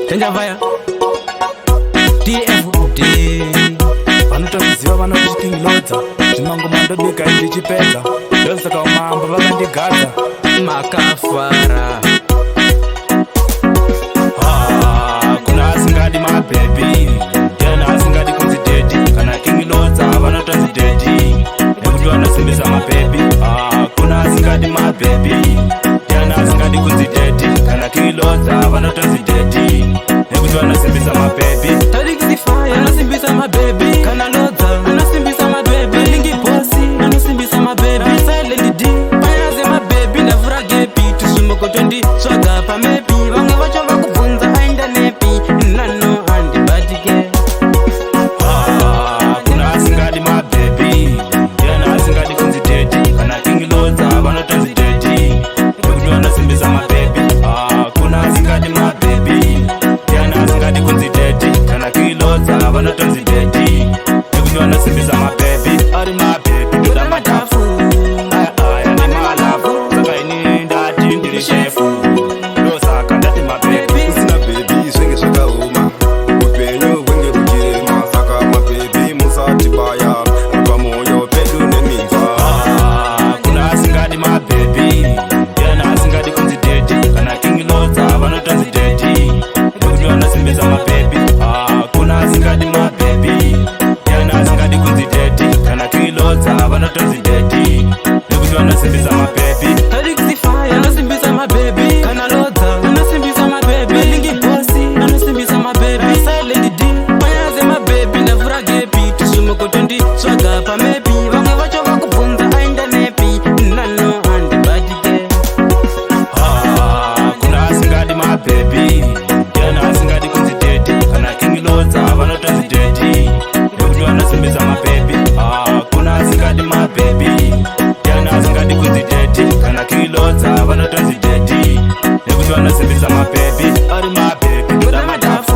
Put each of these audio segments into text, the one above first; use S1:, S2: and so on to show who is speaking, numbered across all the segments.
S1: Tenjavaya TFD.
S2: Vanotoziva vanoti King Lodza, zvimangoma ndobika ndichipedza, ndosaka umambo vakandigadza.
S1: Makafara.
S2: Ah, kuna asingadi mabhebhi? Ndiani asingadi kunzi daddy? Kana King Lodza vanotonzi daddy nekuti vanosimbisa mabhebhi. Ah, kuna asingadi mabhebhi? Ndiani asingadi kunzi daddy? Kana King Lodza vanotonzi daddy nekuti vanosimbisa mabhebhi.
S1: Tarikisifaya anosimbisa mabhebhi, kana Lodza anosimbisa mabhebhi, Lingi Bosi anosimbisa mabhebhi, Silent D payaze mabhebhi. Ndavhura gepi tuzvimokotondi tsvaga pamepi, vamwe vacho vakubvunza aenda nepi, nano handibatike.
S2: Ah, kuna asingadi mabhebhi? Ndiani asingadi kunzi daddy? Kana King Lodza vanotonzi daddy nekuti vanosimbisa mabhebhi. Ah, kuna asingadi mabhebhi? Ndiani asingadi kunzi daddy? Kana King Lodza vanotonzi daddy nekuti vanosimbisa mabhebhi. Ari mabhebhi, ndoda madhafu aya aya nemalove, saka ini ndati ndiri shefu, ndosaka ndati mabhebhi.
S3: Usina bhebhi zvenge zvakaoma, upenyu hwenge huchirema, saka mabhebhi musatibaya pamwoyo pedu neminzwa.
S2: Ah, kuna asingadi mabhebhi? Ndiani asingadi kunzi daddy? Kana King Lodza vanotonzi daddy nekuti vanosimbisa mabhebhi. Ah, kuna asingadi mabhebhi? Ndiani asingadi kunzi daddy? Kana King Lodza vanotonzi daddy nekuti vanosimbisa mabhebhi.
S1: Tarikisifaya anosimbisa mabhebhi, kana Lodza anosimbisa mabhebhi, Lingi Bosi anosimbisa mabhebhi, Silent D payaze mabhebhi. Ndavhura gepi tuzvimokotondi tsvaga pamepi, vamwe vacho vakubvunza aenda nepi, nano handibatike.
S2: Ah, kuna asingadi mabhebhi? Ndiani asingadi kunzi daddy? Kana King Lodza vanotonzi daddy nekuti vanosimbisa mabhebhi. Ah, kuna asingadi mabhebhi? Ndiani asingadi kunzi daddy? Kana King Lodza vanotonzi daddy nekuti vanosimbisa mabhebhi. Ari mabhebhi, ndoda madhafu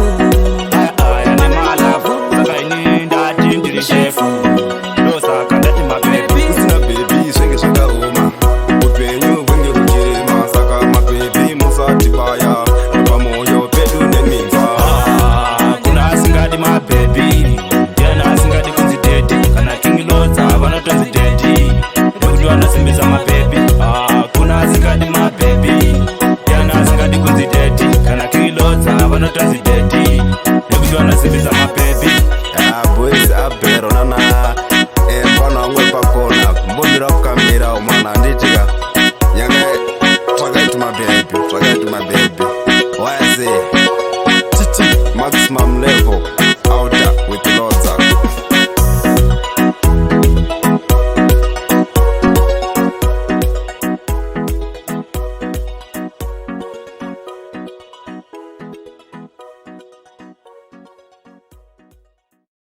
S2: aya aya nemalove, saka ini ndati ndiri shefu, ndosaka ndati mabhebhi.
S3: Usina bhebhi zvenge zvakaoma, upenyu hwenge huchirema, saka mabhebhi musatibaya pamwoyo pedu neminzwa.
S2: Ah, kuna asingadi mabhebhi? Ndiani asingadi kunzi daddy? Kana King Lodza vanotonzi daddy nekuti vanosimbisa mabhebhi. Ah, kuna asingadi mabhebhi? Ndiani asingadi kunzi daddy? Kana King Lodza vanotonzi daddy nekuti vanosimbisa mabhebhi.
S3: Ah, boys abhero nana mfana wangu wepakona kumbomira kukamira umana handitika nyanga. Tsvakai tumabhebhi, tsvakai tumabhebhi, wayase titi maximum level.